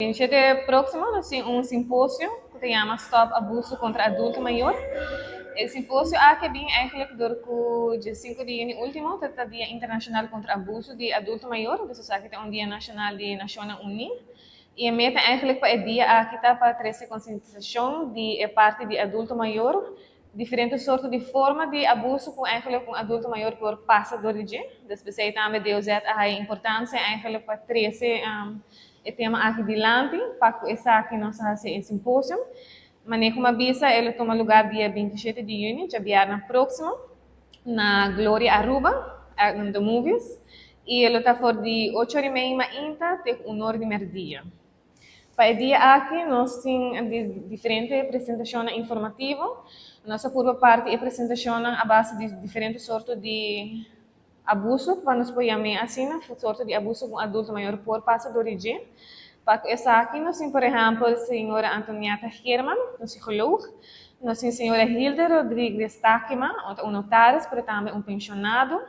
27 próksimo nos tin un simposio ku ta yama Stop Abuso kontra Adulto Mayor. E simposio aki a bin eigenlijk dor ku dje 5 di yüni último ta ta Dia Internashonal kontra Abuso di Adulto Mayor, dus esaki ta un dia nashonal di Nashonnan Uní. I e meta eigenlijk pa e dia aki ta pa trese konsientisashon di e parti di adulto mayor, diferente sorto di forma di abuso ku eigenlijk un adulto mayor por pasa dor di dje. Dus p'esei tambe DOZ a haya importansia eigenlijk pa trese e tema aki dilanti pa ku esaki nos a hasi e simposium. Manera ku mi a bisa e lo tuma lugá dia 27 di yüni, djabièrnè próksimo, na Gloria Aruba, The Movies, i e lo ta for di 8:30 mainta te ku 1 or di mèrdia. Pa e dia aki nos tin diferente presentashonnan informativo. Nos a purba parti e presentashonnan a base di diferente sorto di abuso, pa nos por yam'é asina, sorto di abuso ku un adulto mayor por pasa dor di dje. Pa ku esaki nos tin por ehèmpel señora Antonieta Geerman, un psikoloog, nos tin señora Hilda Rodriguez Takema, un notaris pero tambe un penshonado,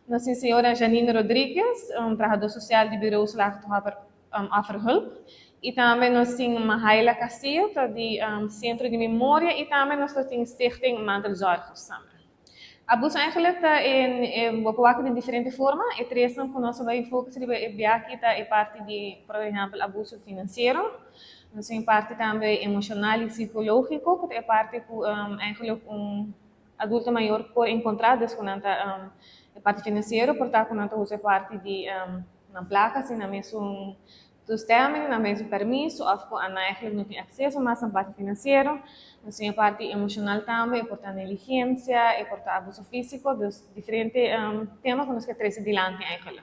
nos tin señora Janine Rodriguez, un trahadó sosial di Bureau Slachtoffer Offerhulp, i tambe nos tin Mahaila Castillo ta di Sentro di Memoria i tambe nos ta tin Stichting Mantelzorgers tambe. Abuso eigenlijk ta en bo por wak den diferente forma. E tresnan ku nos a bai focus riba e biaha ta e parti di, por ehèmpel, abuso finansiero. Nos tin e parti tambe emoshonal i sikológiko, ku ta e parti ku eigenlijk un adulto mayor por enkontrá des ku nan ta e parti finansiero por ta ku nan ta usa e parti di nan plaka sin nan mesun toestemming, nan mesun permiso òf ku nan eigenlijk no tin akseso mas na parti finansiero. Nos tin e parti emoshonal tambe, e por ta negligensia, e por ta abuso físiko, dus diferente tema ku nos ke trese dilanti eigenlijk.